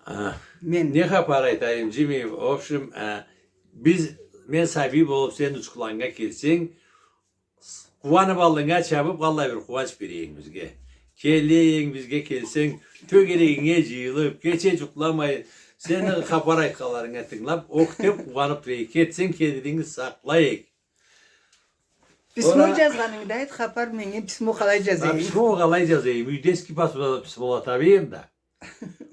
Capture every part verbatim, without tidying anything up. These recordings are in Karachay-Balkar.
А, мен не хапар айтайым, Джими, в общем, а, биз, мен сабий болуп, сен Учкуланнга келсенг, къууанып аллынга чабып, аллай бир къууанч берейим бизге. Келейим, бизге келсенг, тёгерегинге джыйылып, кече джукъламай, сени хапар айтханларынга тынгылап, ох деп къууанып тура эдик. Кетсенг, келиринги сакълай эдик. Письмо джазгъанынгы да айт, хапар, меннге письмо къалай джазайым? Письмо къалай джазайым? Юйде эски письмола табайым да.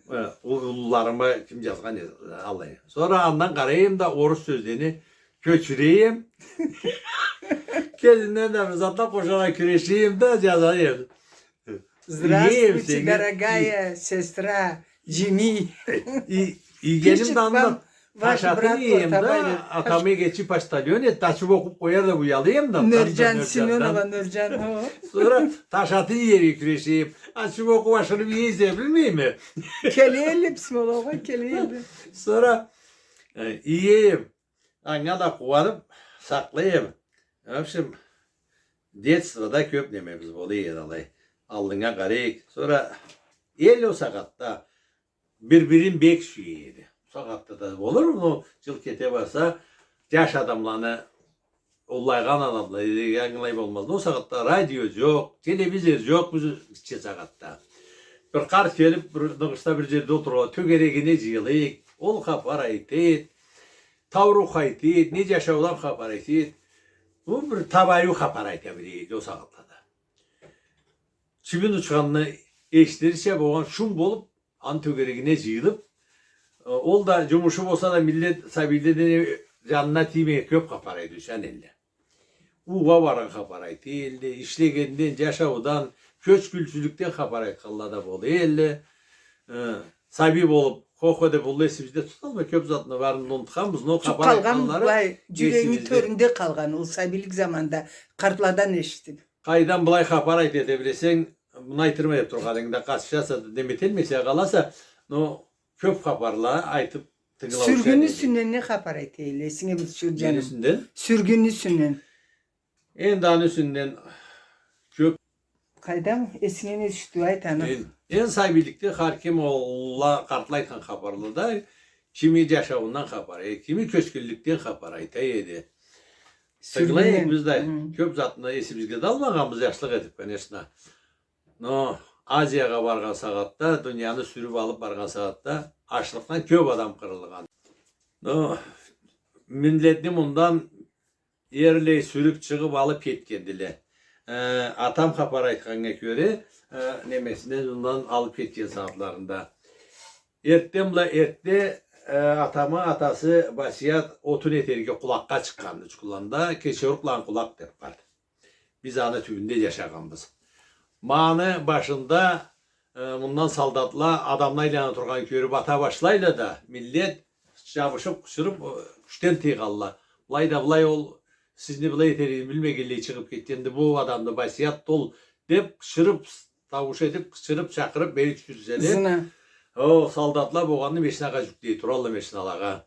Э, уллуларыма ким джазгъан эсе, алай. Сора андан къарайым да, орус сёзлени кёчюрейим. Кесинден да бир затла къошаргъа кюрешейим да, джазайым. Здравствуйте, дорогая сестра Джими. Иегеним да анда ташатын иеем да, атам эгечи почтальон эди, ачып окъуп къояр деп уялайым да. Нёрджан, Семёнова Нёрджан, хо. Сора ташатын иерге кюрешейим. Ачып окъуп ашырып иерсе, билмейме. Келелле, письмолагъа келелле. Сора, э, иеем. Анга да къууанып, сакълайым. В общем, детствода кёп немебиз бола эди алай. Аллынга къарайыкъ. Сора эл ол сагъатда бир-бирин бек сюе эди. Ол сагъатда да болур, но джыл кете барса, джаш адамланы, уллайгъан адамла, э, ангылай болмаз. Ол сагъатда радио джокъ, телевизор джокъ, биз гитче сагъатда. Бир къарт келип, бир ныгъышда бир джерде олтургъан, тёгерегине джыйылайыкъ, ол хапар айта эди, таурух айта эди, не джашаудан хапар айта эди. Бу бир табайыу хапар айта биле эди ол сагъатлада. Чибин учханны эшитирча болгъан шум болуп, аны тёгерегине джыйылып, э, ол да джумушу болса да, миллет сабийледен джанына тиймей кёп хапар айтыучан элле. Уугъа баргъан хапар айта элле, ишлегенден, джашаудан, кёчгюнчюлюкден хапар айтханла да бола элле. Э, сабий болуп, хо-хо деп ол эсибизде туталмай, кёп затны барын унутханбыз, но хапар айтханлары былай джюрегинги тёрюнде къалгъан, ол сабийлик заманда къартладан эшитип. Къайдан былай хапар айта эте билесенг, муну айтырма деп тургъанынгда къачышаса, неме этелмейсе, къаласа, но кёп хапарла айтып тынгылаучан эдим. Сюргюн юсюнден не хапар айта элле, эсинге бир тюшюр, джаным? Мени юсюмден? Сюргюн юсюнден. Энди аны юсюнден кёп. Къайдам, эсинге не тюшдю, айт аны. Эн, эн сабийликде хар ким ол къартла айтхан хапарлада, кими джашауундан хапар, э, кими кёчгюнлюкден хапар айта эди. Тынгылай эдик биз да, кёп затны эсибизге да алмагъанбыз, джашлыкъ этип, конечно. Но Азиягъа баргъан сагъатда, дунияны сюрюп алып баргъан сагъатда ачлыкъдан кёп адам къырылгъан. Но миллетни мындан эрлай сюрюп чыгъып алып кетгендиле. Э, атам хапар айтханнга кёре, э, немесинден мындан алып кетген сагъатларында. Эртден бла эртде, э, атамы атасы Басият отун этерге къулакъгъа чыкъгъанды, Учкуланда Кечеурукъланы къулакъ деп барды. Биз аны тюбюнде джашагъанбыз. Ма аны башында, э, мындан солдатла адамны айлана тургъанын кёрюп ата башлайла да, миллет джабышып, къычырып, э, кючден тыйгъанла. Былай да былай ол, сизни былай этеригизни билмегенлей чыгъып кетгенди, бу адамды Басиятды ол, деп къычырып, таууш этип, къычырып, чакъырып, бери тюшюрселе. Зына. О, солдатла болгъанды, машинагъа джюклей туралла, машиналагъа.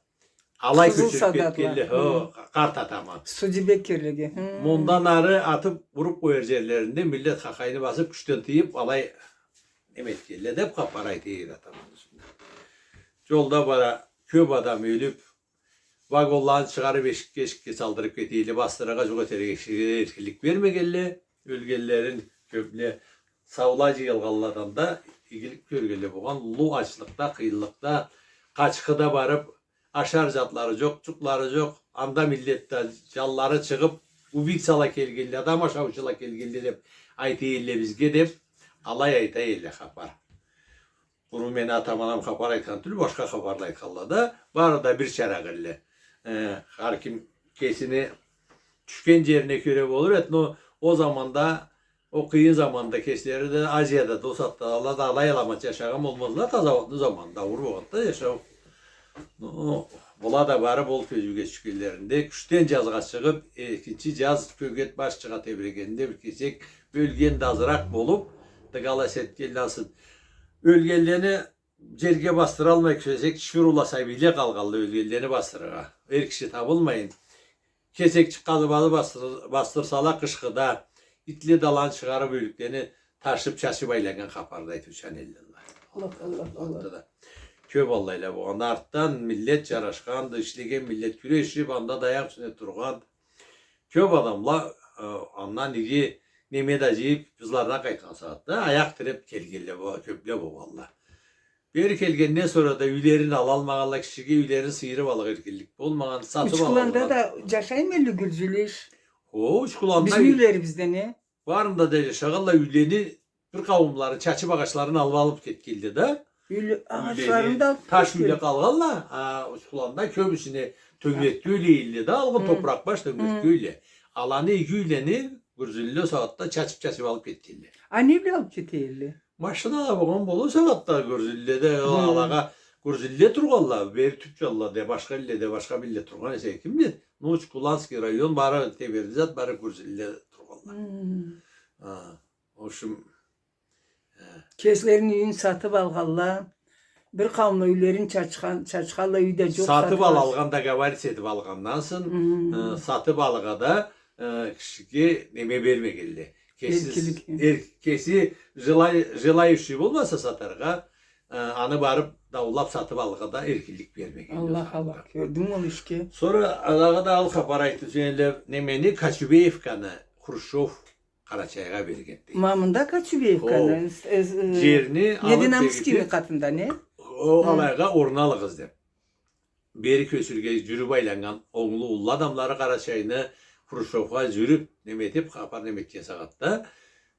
Алай кёчюрюп кетгенле, хо, къарт атамы. Студебеккерлеге. Хы. Мындан ары атып, уруп къояр джерлеринде миллет хахайны басып, кючден тыйып, алай неме этгенле деп хапар айта эди атам аны юсюнден. Джолда бара кёп адам ёлюп, вагонланы чыгъарып, эшикге-эшикге салдырып кете эдиле, басдырыргъа, джукъ этерге, эшитирге эркинлик бермегенле. Ёлгенлерин кёпле, саула джыйылгъанладан да игилик кёргенле болгъан, уллу ачлыкъда, къыйынлыкъда, къачхыда барып, ашар затлары джокъ, джукълары джокъ. Анда миллет да джанлары чыгъып, убийцала келгенле, адам ашаучула келгенле деп айта эдиле бизге деп, алай айта эдиле хапар. Къуру мени атам-анам хапар айтхан тюл, башха хапарла айтханла да, бары да бир чарагъ элле. Э, хар ким кесини тюшген джерине кёре болур эди, но ол заманда, ол къыйын заманда кеслери да, Азияда да, ол сагъатда, ала да алай аламат джашагъан болмазла, да, заводну заманында, ауур болгъанды да джашау. Но была да барып, ол кёзюуге тюшгенлеринде, кючден джазгъа чыгъып, экинчи джаз кёгет баш чыгъа тебирегенде бир кесек ёлген да азыракъ болуп, дыгалас этгенле ансы. Ёлгенлени джерге басдыралмай кесек, тиширыула, сабийле къалгъанла ёлгенлени басдырыргъа. Эр киши табылмайын. Кесекчик къазып алып басдыр-, басдырсала къышхыда, итле да аланы чыгъарып ёлюклени ташып, чачып айланнган хапарды айтыучан элле. Аллах, Аллах, Аллах. Анда да. Кёп аллайла болгъанды. Артдан миллет джарашханды, ишлеген миллет кюрешиб, анда да аякъ юсюне тургъан. Кёп адамла, э, андан иги неме да джыйыб, ызларына къайтхан сагъатда аякъ тиреб келгенле бо-, кёпле болгъанла. Бери келгенден сора да юйлерин алалмагъанла, кишиге юйлерин сыйырыб алыргъа эркинлик болмагъан, сатыб алалмагъан. Учкуланда да джашаймы эдиле гюрджюле? О, Учкуланда. Бизни юй-, юйлерибизде не? Барында да джашагъанла, юйлени бир къауумлары чачыб, агъачларын алыб алыб кетгенле да. Юйле-, юйлени, агъачларын да алыб кетгенле. Таш юйле къалгъанла, а, Учкуланда кёбюсюне тёнгертге юйле эдиле да, алгъын топуракъ баш тёнгертге юйле. Аланы иги юйлени гюрджюле ол сагъатда чачыб-чачыб алыб кетгенле. А не бла алыб кете эдиле? Машинала болгъан болур ол сагъатда гюрджюле да, ол алагъа гюрджюле тургъанла, бери тюркчалла да, башха элле да, башха миллет тургъан эсе, ким биледи? Ну, Учкуланский район, бары Теберди зат, бары гюрджюле тургъанла. Хы. А, в общем, э, кеслерини юйюн сатыб алгъанла, бир къауумла юйлерин чачхан, чачханла, юй да джокъ, сатыб алгъан, договориться этиб алгъандан сонг, э, сатыб алыргъа да, э, кишиге неме бермегенле. Кеси, эркинлик. Эр-, кеси желай-, желающий болмаса сатаргъа, э, аны барыб даулаб сатыб алыргъа да эркинлик бермегенле. Аллах, Аллах, кёрдюнгмю ол ишге? Сора дагъыда ал хапар айтыб, дженгилле, немени, Кочубеевканы Хрущёв Къарачайгъа бергенди. Ма мында Кочубеевканы, э, э, джерни алыб, Нединамскийни къатында, не? Ол алайгъа орун алыгъыз деб. Бери кёчюрге джюрюб айланнган онглу, уллу адамлары Къарачайны Хрущёвгъа джюрюб, неме этиб, хапар неме этген сагъатда,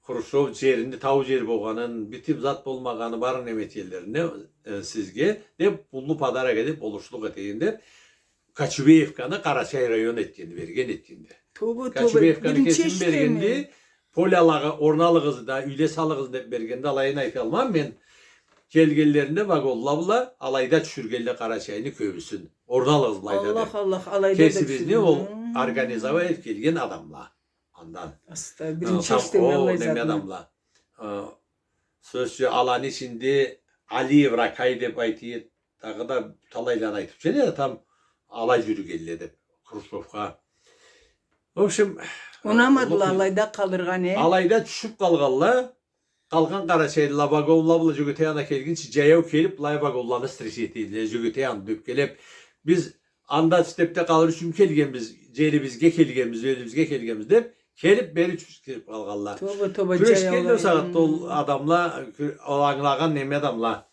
Хрущёв джерни, тау джер болгъанын, битим зат болмагъаны, барын неме этгенлеринде, э, сизге деб, уллу подарок этиб, болушлукъ этейим деб, Кочубеевканы Къарачай район этгенди, берген этгенди. Тоба, тоба. Кочубеевканы кесин бергенди, полялагъа орун алыгъыз да, юйле салыгъыз деб бергенди, алайын айталмам мен. Келгенлеринде вагонла бла алайда тюшюргенле Къарачайны кёбюсюн. Орун алыгъыз былайда деб. Аллах, Аллах, алайда да тюшюрген. Кесибизни ол организовать этиб келген адамла. Андан. Аста, биринчи эшитеме аллай затны. Неме адамла. Э, сёз ючюн, аланы ичинде Алиев Ракай деб айтайыкъ, дагъыда талайланы айтыб, сен да там алай джюрюгенле деб, Хрущёвгъа. В общем, унамадыла алайда къалыргъа, не? Алайда тюшюб къалгъанла, къалгъан къарачайлыла вагонла бла Джёгетей янына келгинчи, джаяу келиб, былай вагонланы встречать этгенле, Джёгетей янына ёпкелеб, биз анда тюштеб да къалыр ючюн келгенбиз, джерибизге келгенбиз, элибизге келгенбиз деб, келиб, бери тюшюб кириб къалгъанла. Тоба, тоба, кюрешгенле ол сагъатда ол адамла, ол ангылагъан неме адамла.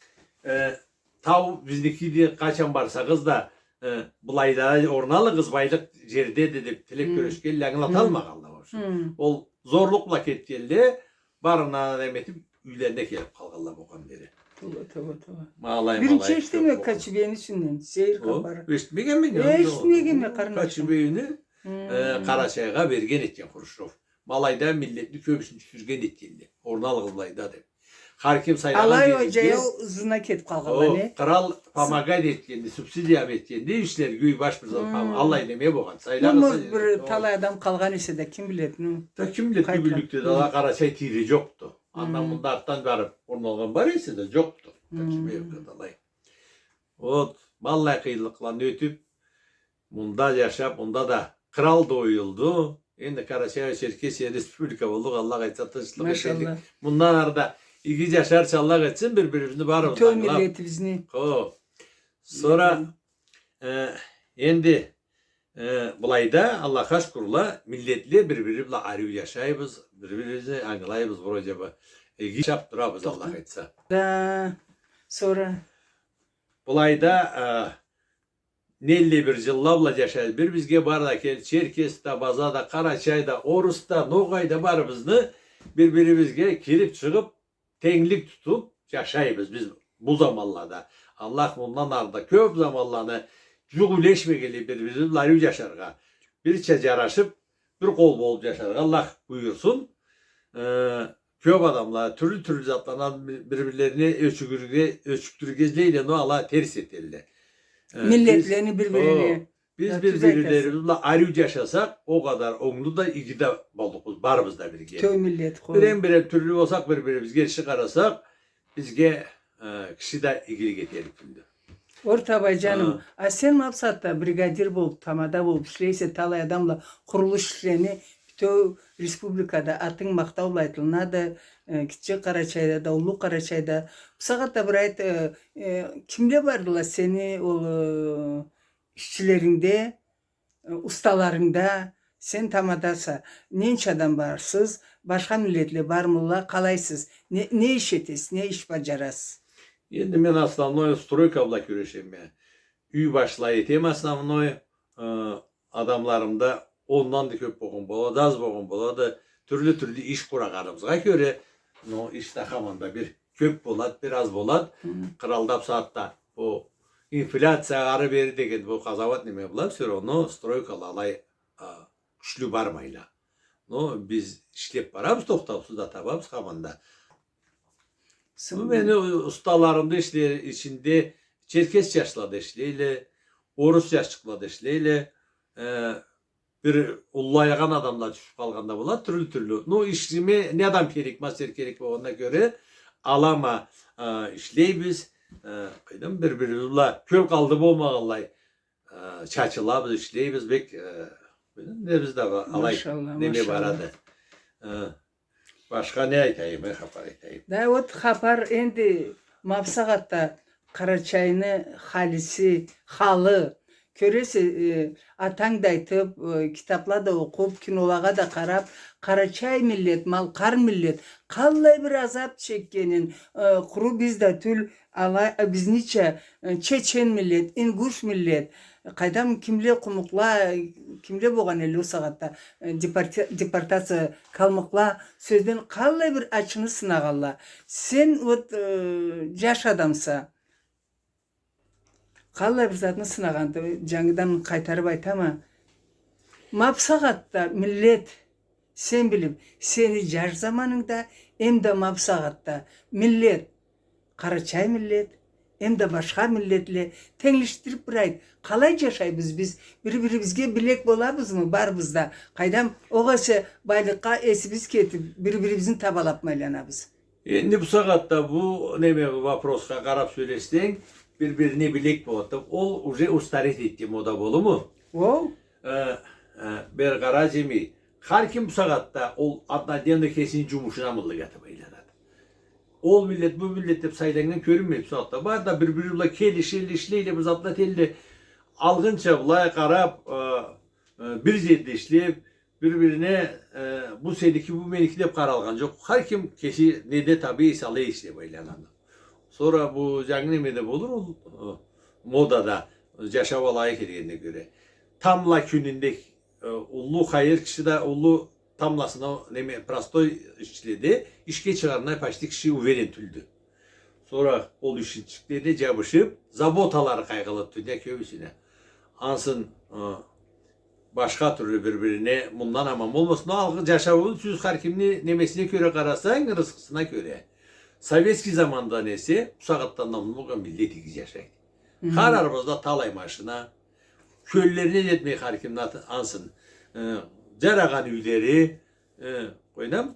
Э, тау бизникиди, къачан барсагъыз да, э, былайда орун алыгъыз, байлыкъ джердеди деб тилеб кюрешгенле, ангылаталмагъанла, в общем. Ол зорлукъ бла кетгенле, барына неме этиб, юйлерине келиб къалгъанла болгъан бери. Тоба, тоба, тоба. Ма алай, ма алай. Биринчи эшитеме Кочубейни юсюнден, сейир хапары. Эшитмегенме, къарнашым. Кочубейни, э, Къарачайгъа берген этген Хрущёв. Ма алайда миллетни кёбюсюн тюшюрген этгенле. Орун алыгъыз былайда деб. Хар ким сайлагъан джерибизге. Алай ол джаяу ызына кетиб къалгъанла, не? Кърал помогать этгенди, субсидия этгенди, ишлерге юй, баш бир зат, аллай неме болгъан. Сайлагъан. Может, бир талай адам къалгъан эсе да, ким биледи, ну. Да ким биледи, бюгюнлюкде да Къарачай тийри джокъду. Андан мында артдан барыб орун алгъан бар эсе да, джокъду. Кочубеевкада алай. Вот, ма аллай къыйынлыкъланы ётюб, мында джашаб, мында да кърал да оюлду. Энди Карачаево-Черкесия республика болдукъ, Аллах айтса, тынчлыкъ этеллик. Машаллах. Мындан ары да иги джашарча Аллах этсин, бир-бирибизни барыбыз да ангылаб. Бютеу миллетибизни. Хо. Сора, э, энди, э, былайда, Аллахха шукурла, миллетле бир-бири бла ариу джашайбыз, бир-бирибизни ангылайбыз, вроде бы. Иги джашаб турабыз, Аллах айтса. Да, сора. Былайда, э, нелли бир джылла бла джашайбыз. Бир-бирибизге бары да кел, черкес да, абаза да, къарачай да, орус да, ногъай да, барыбызны бир-бирибизге кириб-чыгъыб, тенглик тутуб джашайбыз биз бу заманлада. Аллах мындан ары да кёб заманланы джукъ юлешмегенлей бир-бирибиз бла ариу джашаргъа, бирча джарашыб, бир къол болуб джашаргъа Аллах буюрсун. Э, кёб адамла тюрлю-тюрлю затланы бир-бирлерине ёчюгюрге, ёчюкдюрюрге излейле, но ала терс этелле. Э, миллетлени бир-бирине. Биз бир-бирлерибиз бла ариу джашасакъ, о къадар онглу да, иги да боллукъбуз, барыбыз да бирге. Бютеу миллет, хо. Бирен-бирен тюрлю болсакъ, бир-бирибизге эрши къарасакъ, бизге, э, киши да игилик этер кюндю. Ортабай джаным, а сен ма бусагъатда бригадир болуб, тамада болуб ишлейсе, талай адамла къурулуш ишлени бютеу республикада атынг махтау бла айтылынады, э, Кичи Къарачайда да, Уллу Къарачайда. Бусагъатда бир айт, э, э, кимле бардыла сени ол, э, ишчилерингде, э, усталарынгда, сен тамадаса, ненча адам барсыз, башха миллетле бармыла, къалайсыз, не, не иш этесиз, не иш баджарасыз? Энди мен основной стройка бла кюрешеме. Юй башчылай этеме основной, э, адамларымда ондан да кёп болгъан болады, аз болгъан болады, тюрлю-тюрлю иш къурагъаныбызгъа кёре, но иш да хаманда бир кёп болады, бир аз болады. Хы. Къралда бусагъатда бу инфляция ары-бери деген бу къазауат неме бла всё равно стройкала алай, а, кючлю бармайла. Но биз ишлеп барабыз, тохтаусуз да табабыз хаманда. Сен... Бу мени усталарымы ишле-, ичинде черкес джашла да ишлейле, орус джашчыкъла да ишлейле, э, бир уллайгъан адамла тюшюп къалгъан да болады, тюрлю-тюрлю. Ну, ишиме не адам керек, мастер керек болгъанына кёре, алама, э, ишлейбиз, э, къайдам, бир-бирибиз бла кёл къалды болмагъанлай, э, чачылабыз, ишлейбиз, бек, э, не бизде ба-, алай, машалла, неме, машалла, барады. Э, башха не айтайым, э, хапар айтайым. Да, вот хапар энди ма бусагъатда Къарачайны халиси, халы. Кёресе, э, атанг да айтып, э, китапла да окъуп, кинолагъа да къарап, къарачай миллет, малкъар миллет, къаллай бир азап чекгенин, э, къуру биз да тюл, алай, э, бизнича, э, чечен миллет, ингуш миллет, къайдам, кимле къумукъла, кимле болгъан элле ол сагъатда, э, депорти-, депортация, калмыкъла, сёзден къаллай бир ачыны сынагъанла. Сен вот, э, джаш адамса, къаллай бир затны сынагъанды, джангыдан къайтарып айтама. Ма бусагъатда миллет, сен билип, сени джаш заманынгда, эм да ма бусагъатда миллет, къарачай миллет, эм да башха миллетле, тенглешдирип бир айт, къалай джашайбыз биз? Бир-бирибизге билек болабызмы барыбыз да? Къайдам, огъесе байлыкъгъа эсибиз кетип, бир-бирибизни табалап айланабыз. Энди бусагъатда бу неме, вопросха къарап сёлешсенг, бир-бирине билек болады. Ол уже устареть этди мода болуму? Ол? Э, э, бери къара, Джеми. Хар ким бусагъатда ол однодневно кесини джумушуна мыллык атып айланады. Ол миллет, бу миллет деп сайланнган кёрюнмейди бусагъатда. Бары да бир-бири бла келишелле, ишлейле, бир затла этелле. Алгъынча былай къарап, э, э, бир джерде ишлеп, бир-бирине, э, бу сеники, бу меники деп къаралгъан джокъ. Хар ким кеси неде табий эсе, алай ишлеп айланады. Сора бу джангы неме да болур, ол, э, модада, джашау алай келгенине кёре. Тамбла кюнюнде, э, уллу хайыр киши да, уллу тамбласына, неме, простой ишчиле да ишге чыгъарына почти киши уверен тюлдю. Сора ол ишчикле да джабышып, заботалары къайгъылыды дуныя кёбюсюне. Ансы, э, башха тюрлю бир-бирине мындан аман болмасын. Но алгъы джашауун сюз хар кимни немесине кёре къарасанг, рысхысына кёре. Советский замандан эсе, бусагъатдан да мындан алгъа миллет иги джашайды. Хы. Хар арбазда талай машина, кёллерине джетмей хар кимни аты-, ансы, э, джарагъан юйлери, э, къойдам,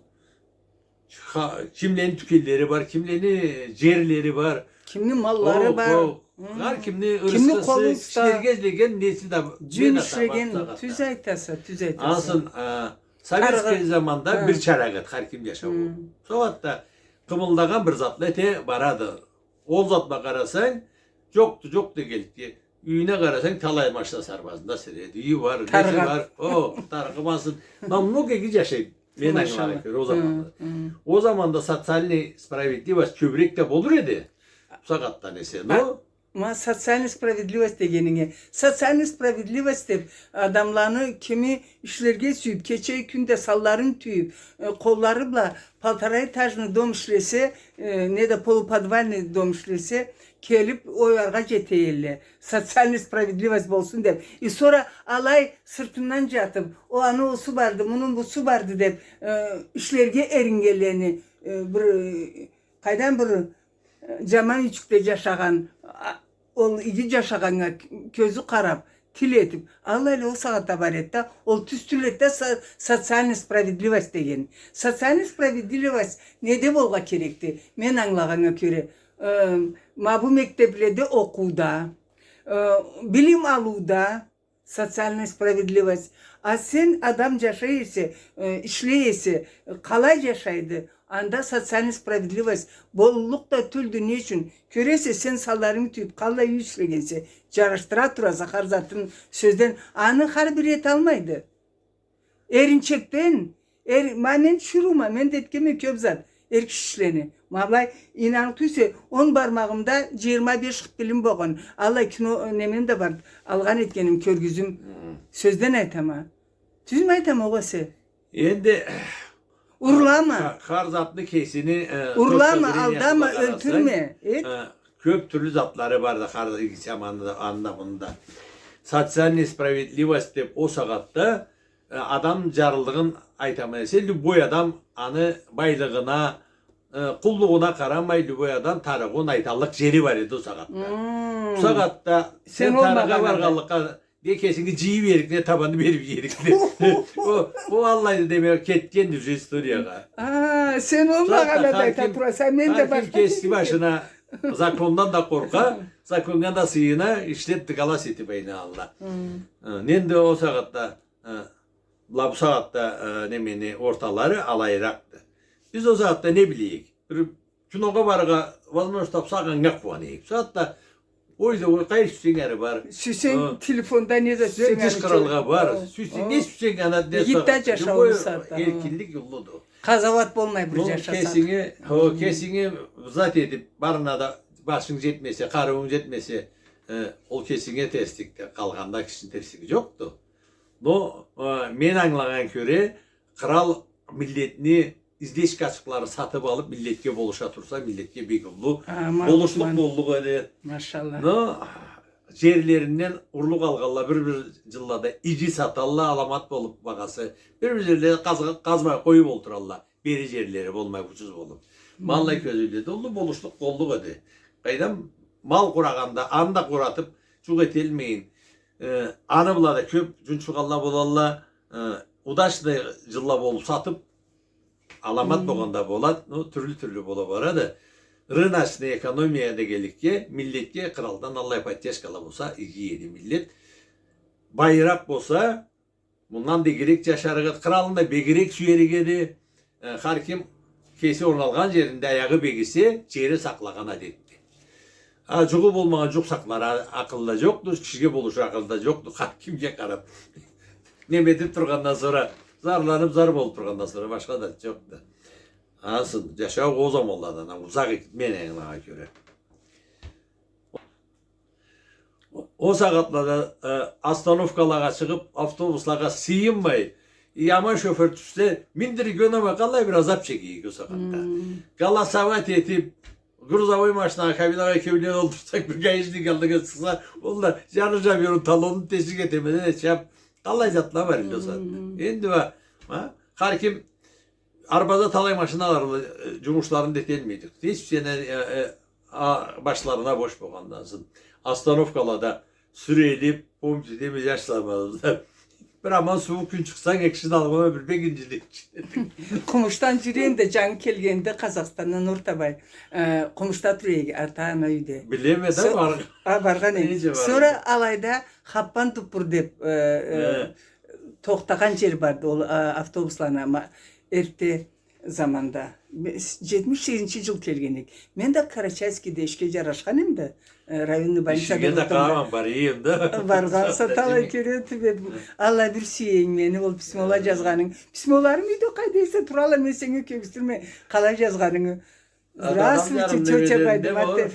Ха-, кимлени тюкенлери бар, кимлени джерлери бар. Кимни маллары бар. О, о. Хы. Хар кимни рысхысы, ишлерге излеген неси да, джим ишлеген, тюз айтаса, тюз айтаса. Ансы, а, советский заманда бир чарагъыт, хар ким джашау. Хы. Сора да къымылдагъан бир затла эте барады. Ол затла къарасанг, джокъду, джокъ дегенликге. Юйюне къарасанг, талай машинасы арбазында сиреди. Юйю бар, неси бар. О, тарыгъы, ансы. Намного иги джашайды. Мен ангылагъаныма кёре, ол заманда. Хы, хы. Ол заманда социальный справедливость кёбюрек да болур эди. Бусагъатдан эсе, но... Ма социальный справедливость дегенинге. Социальный справедливость деп, адамланы кими ишлерге сюйюп, кече-кюн да санларын тюйюп, э, къоллары бла полтораэтажный дом ишлесе, э, неда полуподвальный дом ишлесе, келип, ол аргъа джете элле. Социальный справедливость болсун деп. И сора алай сыртындан джатып, о, аны осу барды, муну бусу барды деп, э, ишлерге эриннгенлени, э, бир, э, къайдам бир, э, джаман юйчюкде джашагъан, а, ол иги джашагъаннга кёзю къарап, тил этип, аллайла ол сагъатда бар эди да, ол тюз тюл эди да, со-, социальный справедливость деген. Социальный справедливость неде болгъа керекди? Мен ангылагъаннга кёре, э, ма бу мектебледе окъууда, э, билим алыуда, Социальная справедливость. А сен адам жашай эсе, э, ишлей эсе, къалай жашайды? Анда социальная справедливость боллукъ да тюлдю. Не ючюн? Кёресе, сен санларынгы тюйюп, къаллай юй ишлегенсе, жарашдыра тураса хар затын, сёзден, аны хар бири эталмайды. Эринчекден, эр-, ма мен тиширыума, мен да этгенме кёп зат, эр киши ишлени. Ма былай, ийнаныкъ тюйюлсе, он бармагъымда жыйырма беш хыт билим болгъан. Аллай кино, неме да бар, алгъан этгеним, кёргюзюм. Хы. Сёзден айтама. Тюзмю айтама, огъесе? Энди Урлама. Ха-, хар затны кесини, э, Урлама, точка зрениясы алдама, бла къарасанг, ёлтюрме, эт. Э, кёп тюрлю затлары барды, хар иги заманда, анда, мында. Социальная справедливость деп ол сагъатда, э, адам жарлылыгъын айтама десе, любой адам аны байлыгъына, э, къуллугъуна къарамай, любой адам тарыгъын айталлыкъ жери бар эди ол сагъатда. Мм. Ол сагъатда сен, сен ол тарыгъа магъанада баргъанлыкъгъа не кесинги жыйып иерик, не табанны берип иерик. Ол, ол аллайды, демек, кетгенди уже историягъа. А, сен ол магъанада айта тураса, мен да башха кеси башына закондан да къоркъа, законнга да сыйына, ишлеп дыгалас этип айна алла. Хы. Э, энди ол сагъатда, э, бла бу сагъатда, э, немени орталары алайыракъды. Биз ол сагъатда не билейик? Бир киногъа барыргъа возможность тапсакъ, анга къууана эдик. Бусагъатда, ойда, ой, къайры сюйсенг ары бар. Сюйсенг телефонда, не зат сюйсенг, тыш къыралгъа бар. Сюйсенг, не сюйсенг, аны да. Игит да жашау бусагъатда. Эркинлик уллуду. Къазауат болмай бир жашасакъ. Кесинги, хо, кесинги зат этип, барына да башынг жетмесе, къарыуунг жетмесе, э, ол кесинге терсликди. Къалгъанда кишини терслиги жокъду. Но, э, мен ангылагъан кёре, къырал миллетни издечка ачыкъларын сатып алып, миллетге болуша турса, миллетге бек уллу болушлукъ боллукъ эди. Машалла. Но жерлеринден урлукъ алгъанла бир-бир жыллада иги саталла, аламат болуп багъасы. Бир-бир жерледе къаз-, къазмай къоюп олтуралла. Бери жерлери болмай, учуз болуп. Ма аллай кёзюуледе уллу болушлукъ боллукъ эди. Къайдам, мал къурагъанда, аны да къуратып, жукъ этелмейин. Э, аны бла да кёп жунчугъанла болалла, э, удачный жылла болуп сатып, аламат болгъанда болад, ну, тюрлю-тюрлю бола барады. Рыночный экономия дегенликге, миллетге къыралдан аллай поддержкала болса, иги эди миллет. Байыракъ болса, мындан да игирек жашарыкъ эди, къыралын да бегирек сюерик эди. Э, хар ким кеси орналгъан жеринде аягъы бегисе, жери сакълагъан адетди. А, жугъу болмагъан жукъ сакълар а-, акъылда жокъду, кишиге болушур акъылда жокъду, хар кимге къарап. Неме этип тургъандан сора, зарланып, зар болуп тургъандан сора, башха да жокъду. Ансы, жашау ол заманладан а узакъ эди, мен ангылагъаннга кёре. Ол сагъатлада, э, остановкалагъа чыгъып, автобуслагъа сыйынмай, яман шофёр тюшсе, миндирип къоймай, къаллай бир азап чеге эдик ол сагъатда. Голосовать этип, грузовой машинагъа, кабинагъа кеуленнге олтурсакъ, бир гаишник аллынга чыкъса, ол да жаны жаберин, талонун тешик этеме десе, къаллай затла бар эди ол сагъатда. Энди ба, а, хар ким арбазда талай машиналарла, э, жумушларын да этелмей эдик. Хеч сени, э, э, а, башларына бош болгъандан сора. Остановкалада сюрелип, помните, неме, жаш заманыбызда. Бир аман сууукъ кюн чыкъса, экишин алгъа бир бек инжиле. Къумушдан жюрюйюм да, жангы келгенде Къазахстандан Ортабай, э, Къумушда тура эдик, ата-ана юйде. Билеме да, баргъан. А, баргъан эдим. Сора алайда Хаппан Туппур деп, э, э, тохтагъан жер барды ол, а, автобусланы, ама эрте заманда. Бе-, с-, жетмиш сегизинчи жыл келген эдик. Мен да Карачаевскийде ишге жарашхан эдим да, э, районный больницада. Ишге да къараман, барыйым да. Баргъанса, талай кере тюбедим. Аллах бир сюйюнг мени, ол письмола жазгъанынг. Письмоларым юйде къайда эсе туралла, мен сеннге кёргюзтюрме, къалай жазгъанынгы. Здравствуйте, тётя Байдымат деп.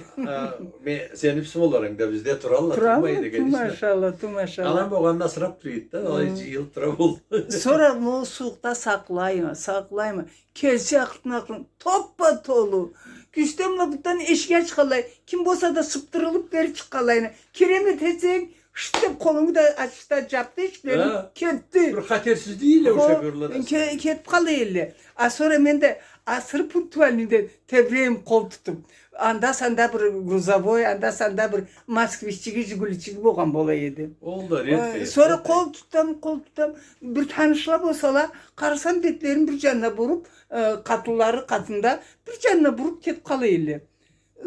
Сени письмоларынг да бизде туралла, турмайды, конечно. Ту машалла, ту машалла. Анам болгъанда асырап тура эди да, алай жыйылып тура болду. Сора ол сууукъда сакълайма, сакълайма. Келсе акъыртын-акъыртын, топпа-толу. Кюстен бла бутдан эшик ачханлай, ким болса да сыптырылып бери чыкъгъанлайына. Киреме десенг, шт деп къолунгу да ачды да, жапды эшиклерин, кетди. Бир хатерсиз дейле ол шофёрла да. Ке-, кетип къалды элле. А сора мен да асыры пунктуальныйден тебирейим къол тутуп. Анда-санда бир грузовой, анда-санда бир москвиччиги, жигуличчиги болгъан бола эди. Ол да редко эди. Сора къол тутам, къол тутам. Бир танышла болсала, къарасам, бетлерин бир жанына буруп, э, къатынлары къатында бир жанына буруп кетип къала элле.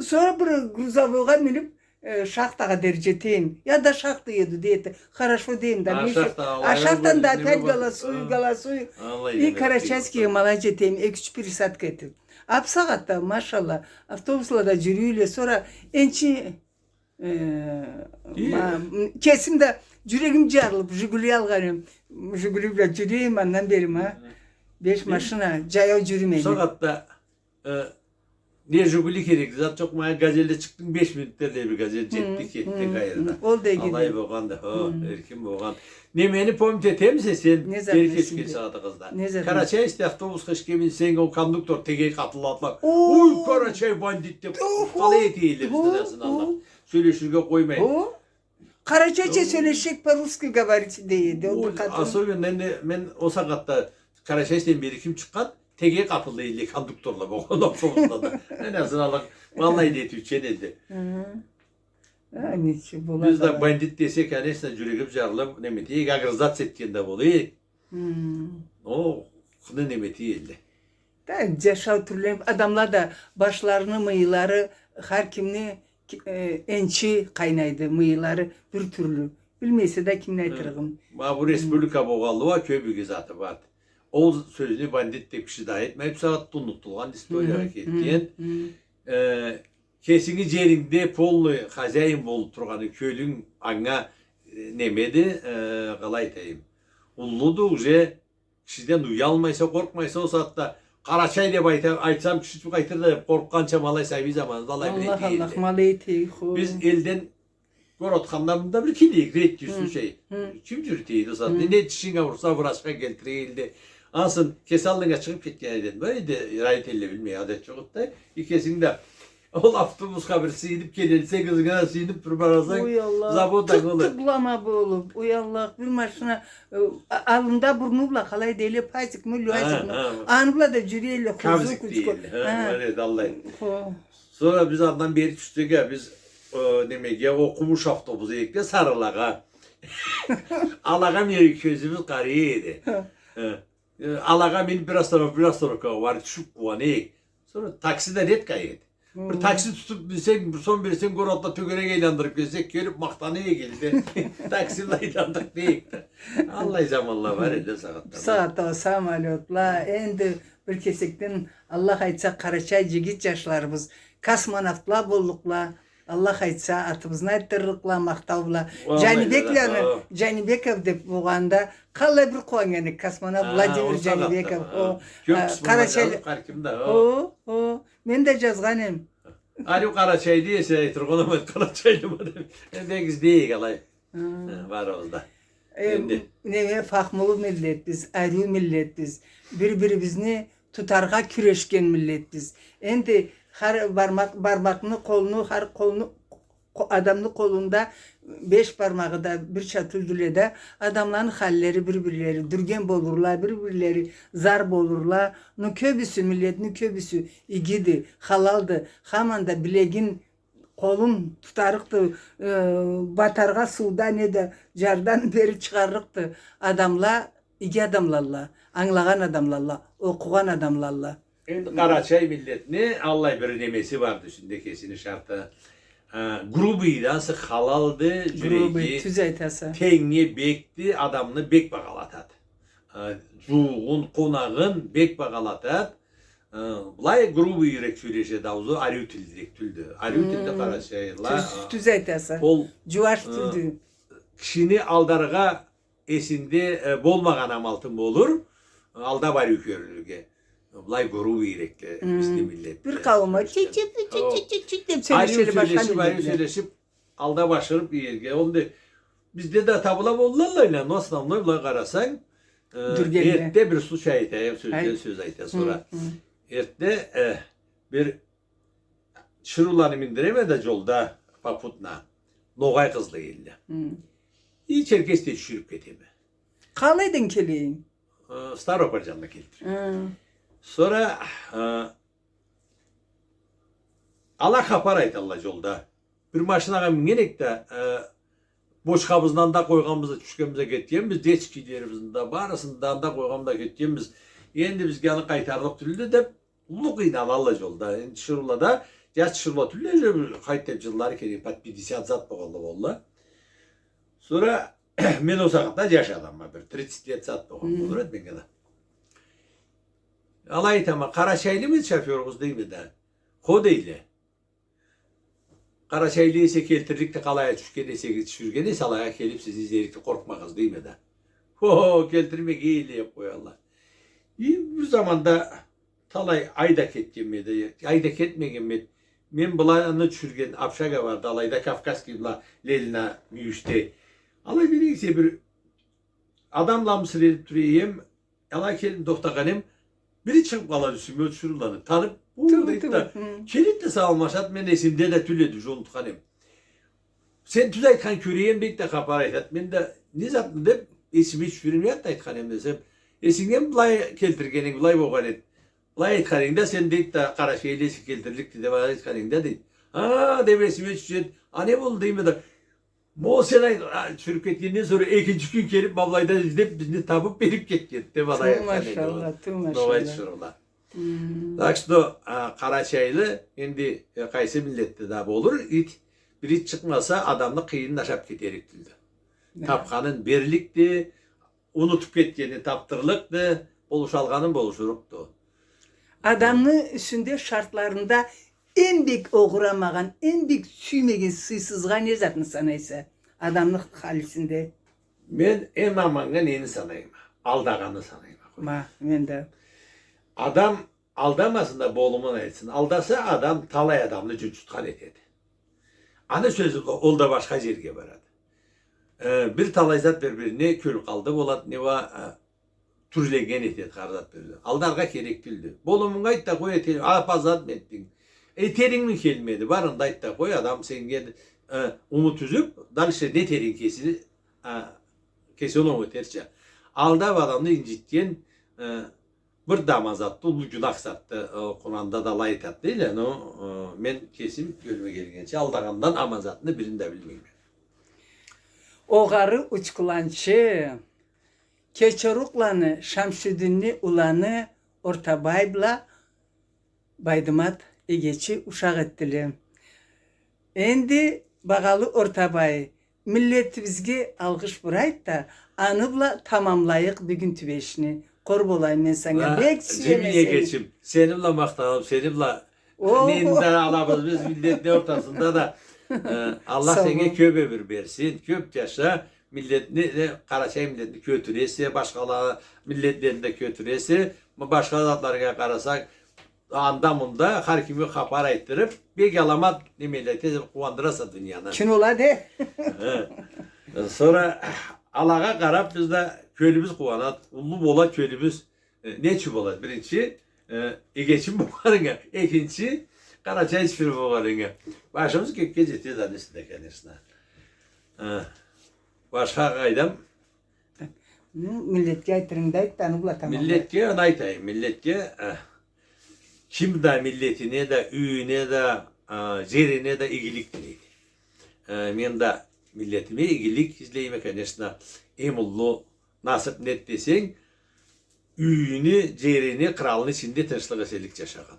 Сора бир грузовойгъа минип, Э, шахтагъа дери джетейим. Я да шахта еду, дейди. Хорошо, дейим да. А, шахта, а шахтдан да опять голосую, голосую. И Карачайскеге ма алай джетейим, эки-юч пересадка этиб. А бусагъатда, машалла, автобусла да джюрюйле, сора энчи, э, кесим да джюрегим джарылыб, Жигули алгъан эдим. Жигули бла джюрюйме андан бери, а. Беш машина, джаяу джюрюмейме. Бусагъатда Э, не Жигули керекли зат джокъ, ма Газельде чыкъдынг, беш минутда да бир Газель джетди, кетди къайрына. Ол да эгеди. Алай болгъанды, хо, эркин болгъан. Немени помнить этемисе сен, бери кёчген сагъатыгъызда? Не зат? Карачаевскде автобусха ишге минсенг, ол кондуктор тегеге къапылла атла. Уй, Карачай бандит деб, къалай эте эдиле бизни, сёлеширге къоймай. Карачайча сёлешсек, по-русски говорите, дей эди. Особенно энди мен ол сагъатда Карачайдан бери ким чыкъгъан, тегеге къапылла эдиле кондукторла болгъан автобуслада. Ма алай да этиучен эди. Биз да бандит десе, конечно, джюрегибиз джарылыб, неме этейик, огрызаться этген да болайыкъ. О, къыны неме этейик эди. Да, джашау тюрлю, адамла да башларыны мыйылары, хар кимни ки-, э, энчи къайнайды, мыйылары бир тюрлю. Билмейсе да, кимни айтырыгъын. Ма бу республика болгъанлы уа кёб иги заты барды. Ол сёзню бандит деб киши да айтмай, бусагъатда унутулгъан, историягъа кетген. Э, кесинги джерингде полный хозяин болуб тургъаны, кёлюнг анга, э, немеди, э, къалай айтайым, уллуду, уже кишиден уялмайса, къоркъмайса, ол сагъатда Къарачай деб айта-, айтсам, киши тюб къайтыр да деб къоркъгъанча, ма алай сабий заманыбызда алай бир эте эдиле. Биз элден городха мында бир келейик, редкий случай. Ким джюрюте эди ол сагъатда? Не тишинг ауруса, врачха келтире эдиле. Ансы кеси аллынга чыгъыб кетген эдим. Бу эди родительле билмей, адет джокъду да. Экесинг да Ол автобусха бир сыйыныб келелсе, кызынгы да сыйыныб бир барасанг, заводда болур. Тукъ-тукълама болуб, уй Аллах, бир машина, э, а-, аллында бурну бла, къалай дейле, пазик мы, луазик мы? Аны бла да джюрюйле, хузу кучку. Сора биз андан бери тюшсек а, биз, э, немеге, окъумуш автобус эдик да, сарылагъа. Алагъа бери кёзюбюз къарай эди. Э, алагъа миниб бир остановка, бир остановкагъа барыб тюшюб къууана эдик. Сора такси да редко эди. Бир такси тутуб минсенг, бир сом берсенг, городда тёгерек айландырыб келсек, келиб махтана эдик элде. Такси бла айландыкъ дейик да. Аллай заманла бар эди сагъатда. Сагъатда самолётла, энди бир кесекден Аллах айтса, къарачай джигит джашларыбыз космонавтла боллукъла. Аллах айтса, атыбызны айтдырлыкъла, махтау бла. Джанибекланы, Джанибеков деб болгъанда, къаллай бир къууаннган эдик, космонавт Владимир Джанибеков. О, Къарачай. О, о, мен да джазгъан эм. Ариу Къарачай десе, айтыргъа уналамай, къарачайлыма деб. Э, бек излейик алай. Барыбыз да. Э, энди неме, фахмулу миллетбиз, ариу миллетбиз. Бир-бирибизни тутаргъа кюрешген миллетбиз. Энди хар бармакъ, бармакъны, къолну, хар къолну, къо-, адамны къолунда беш бармагъы да бирча тюлдюле да, адамланы халлери бир-бирлери дюрген болурла, бир-бирлери зар болурла. Ну, кёбюсю, миллетни кёбюсю игиди, халалды. Хаман да билегин, къолун тутарыкъды, э, батаргъа сууда, неда джардан бери чыгъарыкъды. Адамла иги адамлалла, ангылагъан адамлалла, окъугъан адамлалла. Энди къарачай миллетни аллай бир немеси барды юсюнде, кесини шарты. Э, грубыйды, ансы халалды, джюреги. Грубый, тюз айтаса. Тенгнге бекди, адамны бек багъалатады. Э, джууугъун, къонагъын бек багъалатады. Э, былай грубый юйрек сёлешеди, аузу ариу тилдирек тюлдю. Ариу тилди къарачайла. Тюз, тюз айтаса. Ол, джууаш тилди. Кишини алдаргъа эсинде, э, болмагъан амалтын болур, алдаб ариу кёрюнюрге. Былай грубый юйрекле бизни миллет. Бир къауум чик-чик-чик деб сёлешелле, башха миллетле. Ариу сёлешиб, алдаб ашырыб иерге. Ол да бизде да табыла боллукъла, но основной былай къарасанг, э, эртде бир случай айтайым, сёзден сёз айта, сора. Эртде, э, бир тиширыуланы миндиреме да джолда попутно ногъай къызла келди. И черкес да тюшюрюб кетеме. Къалайдан келейим? Э, Ставрополь джанына келтире. Сора, э, ала хапар айталла джолда. Бир машинагъа минген эдик да, э, бочкабызны анда къойгъанбыз да, тюшгенбиз да, кетгенбиз, детскийлерибизни да, барысын да анда къойгъанбыз да, кетгенбиз. Энди бизге аны къайтарлыкъ тюлдю деб, уллу къыйналалла джолда. Энди тиширыула да Джаш тиширыула тюлле, бир къайтып джыллары келген, под пятьдесят зат болгъанла болурла. Сора мен ол сагъатда джаш адамма, бир тридцать лет зат болгъан болур эди меннге да. Алай айтама, къарачайлымы эди шофёругъуз, дейме да. Хо, дейле. Къарачайлы эсе келтирликди, къалай тюшген эсе, тюшюрген эсе, алайгъа келип сизни излерикди, къоркъмагъыз, дейме да. Хо, келтирмегенле, къоялла. И бир заманда талай ай да кетгенме эди, ай да кетмегенме эди. Мен быланы тюшюрген общага барды, алайда Кавказский бла Ленина мюйюшде. Алайда нейсе бир адамла мысыр этип тура эдим, алай келип тохтагъан эдим, бири чыгъып къалады юсюме, ол тиширыуланы танып, уу, дейди да, келеди да саламлашады, мен эсимде да тюл эди, уже унутхан эдим. Сен тюз айтхан, кёре эдим, дейди да, хапар айтады. Мен да, не затмы деп, эсиме тюшюрюм, не затды айтхан эдим десем, эсингдеми былай келтиргенинг, былай болгъан эди. Былай айтхан эдинг да сен, дейди да, къарачайлы эсе келтирликди деп айтхан эдинг да, дейди. Ха, деп эсиме тюшеди. А не болду, дейме да. Ма ол сен ай-, а, тюшюрюп кетгенден сора экинчи кюн келип, ма былайда излеп, бизни табып, берип кетгенди деп, алай айтхан эди ол. Ту машалла, ту машалла. Так что, а, къарачайлы, энди, э, къайсы миллетде да болур, ит, бир ит чыкъмаса, адамны къыйынын ашап кетерик тюлдю. Тапханын берликди, унутуп кетгенин таптырлыкъды, болушалгъанын болушурукъду. Адамны юсюнде, шартларында эм бек огъурамагъан, эм бек сюймеген сыйсызгъа не затны санайса? Адамны халисинде. Мен эм аманнга нени санайма? Алдагъанны санайма. Ма, мен да. Адам алдамасын да, болумун айтсын. Алдаса, адам талай адамны джунчутхан этеди. Аны сёзю, ол да башха джерге барады. Э, бир талай зат бир-бирине кёлкъалды болады, не уа, э, тюрленнген этеди хар зат бир-бирине. Алдаргъа керек тюлдю. Болумунга айт да къой, эте-, апа, затмы этдинг? Этерингми келмеди? Барын да айт да къой, адам сеннге, э, умут юзюп, дальше не этерин кеси, э, кеси оноу этерча. Алдап адамны инджитген, э, бир да аман затды, уллу гюнах затды, э, Къуранда да алай айтады, дейле, но, э, мен кесим кёлюме келгенча алдагъандан аман затны бирин да билмейме. Огъары учкуланчы, Кечорукъланы Шамшутдинни уланы Ортабай бла Байдымат эгечи ушакъ этдиле. Энди, багъалы Ортабай, миллетибизге алгъыш бурайт да, аны бла тамамлайыкъ бюгюн тюбешни. Къор болайым мен санга. Бек сюеме сени. Джемиле эгечим, сени бла махтанып, сени бла, нени да алабыз биз миллетни ортасында да. Э, Аллах сеннге кёп ёмюр берсин, кёп джаша, миллетни, э, къарачай миллетни кётюресе, башхала миллетлени да кётюресе, башха затларгъа къарасакъ, анда-мында хар кимге хапар айтдырып, бек аламат немеле этесе, къууандыраса дунияны. Чын болады. Э. Сора алагъа къарап биз да кёлюбюз къууанат, уллу бола кёлюбюз, э, не ючюн болады? Биринчи, э, эгечим болгъанынга, экинчи, къарачай тиширыу болгъанынга. Башыбыз кёкге джетеди аны юсюнде, конечно. Э, башха къайдам? Ну, миллетге айтырынгы да айт да, аны бла тамамла. Миллетге аны айтайым, миллетге, э, ким да миллетине да, юйюне да, э, джерине да игилик тилейди. Э, мен да миллетиме игилик излейме, конечно, эм уллу насып нед десенг, юйюню, джерини, къралны ичинде тынчлыкъ, эсенлик джашагъан.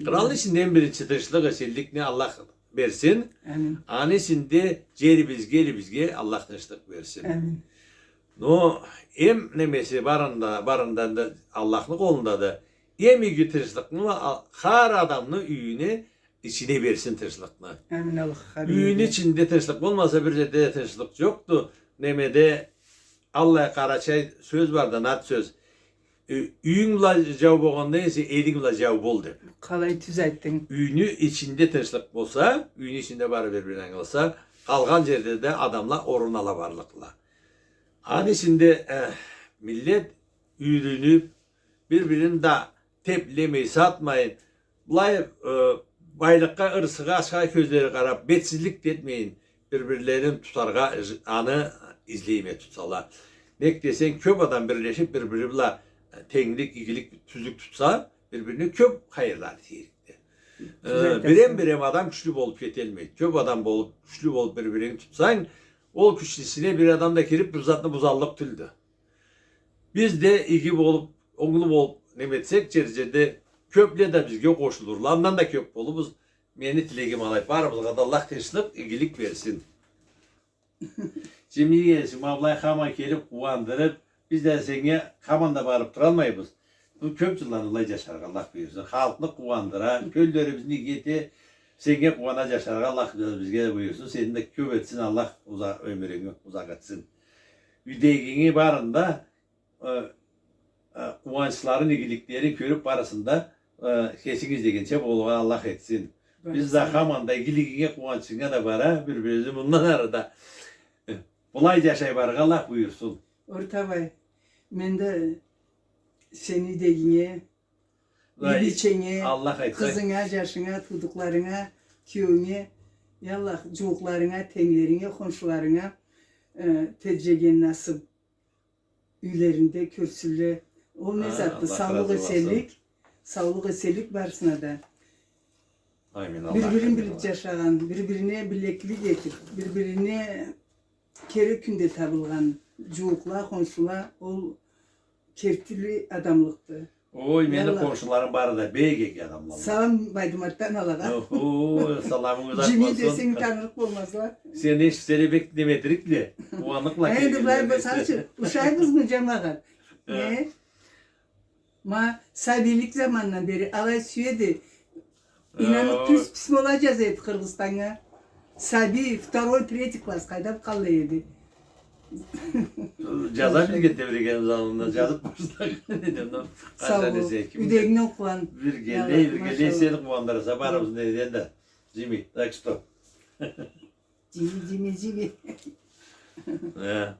Къралны ичинде эм биринчи тынчлыкъ, эсенликни Аллах берсин. Амин. Аны ичинде джерибизге, элибизге Аллах тынчлыкъ берсин. Амин. Но эм немеси барында, барында да Аллахны къолунда да, эм иги тынчлыкъны а-, хар адамны юйюне, ичине берсин тынчлыкъны. Амин, Аллах, амин. Юйюню ичинде тынчлыкъ болмаса, бир джерде да тынчлыкъ джокъду. Немеде, аллай къарачай сёз барды, над сёз. Э, юйюнг бла джау болгъандан эсе, элинг бла джау бол, деп. Къалай тюз айтдынг. Юйню ичинде тынчлыкъ болса, юйню ичинде бары бир-бирин ангыласа, къалгъан джерде да адамла орун ала барлыкъла. Аны ичинде, э, миллет юйренюп, бир-бирин да теплемей, сатмайын, былай, э, байлыкъгъа, ырысхыгъа, ашхыгъа кёзлери къарап, бетсизлик да этмейин, бир-бирлерин тутаргъа, аны излейме, тутсала. Нек десенг, кёп адам бирлешип, бир-бири бла, э, тенглик, игилик, тюзлюк тутса, бир-бирине кёп хайырлары тиерикди. Э, бирем-бирем адам кючлю болуп кетелмейди. Кёп адам болуп, кючлю болуп бир-бирин тутсанг, ол кючлюсюне бир адам да кирип, бир затны бузаллыкъ тюлдю. Биз да иги болуп, онглу болуп, неме этсек, джер-джерде кёпле да бизге къошулурла. Андан да кёп болубуз, Мени тилегим алай, барыбызгъа да Аллах тынчлыкъ, игилик берсин. Джими эгечи, ма былай хаман келиб, къууандырыб, биз да сеннге хаман да барыб туралмайбыз. Бу кёб джылланы былай джашаргъа Аллах буюрсун. Халкъны къууандыра, кёллерибизни иги эте, сеннге къууана джашаргъа Аллах бизге да буюрсун. Сени да кёб этсин Аллах, уза-, ёмюрюнгю узакъ этсин. Юйдегинги барын да э, э, къууанчларын, игиликлерин кёрюб, барысын да, э, кесинг излегенча болургъа Аллах этсин. Биз да хаман да игилигинге, къууанчынга да бара, бир-бирибизни мындан ары да, э, былай джашай барыргъа Аллах буюрсун. Ортабай, мен да сени юйдегинге, бийченге, Аллах айтса, къызынга, джашынга, туудукъларынга, киеуюнге, я Аллах, джууукъларынга, тенглеринге, хоншуларынга, э, теджеген насыб юйлеринде кёрсюнле. Ол не затды? Саулукъ, эсенлик, саулукъ, эсенлик барысына да. Амин. Бир-бирин билиб джашагъан, бир-бирине билеклик этиб, бир-бирине керек кюнде табылгъан джууукъла, хоншула, ол кертили адамлыкъды. Ой, мени хоншуларым бары да бек иги адамла. Салам Байдыматдан алагъа. Охо, саламынгыз узакъ болсун. Джими десенг, танырыкъ болмазла. Сени эшитселе бек неме этерикле, къууанырыкъла. Энди былай болса, ушайбызмы, джамагъат? Э? Ма сабийлик замандан бери алай сюеди. Инаныб, тюз письмола джаза эди Къыргъызстаннга. Сабий, второй, третий класс, къайдам, къаллай эди. Джаза билген тебреген заманында, джазыб башлагъан эди, но къачан эсе, ким биле. Юйдегингден къууан. Бир геллей, бир геллей, сен къууандыраса барыбызны да. Джими, так что. Джими, Джими, Джими. Э.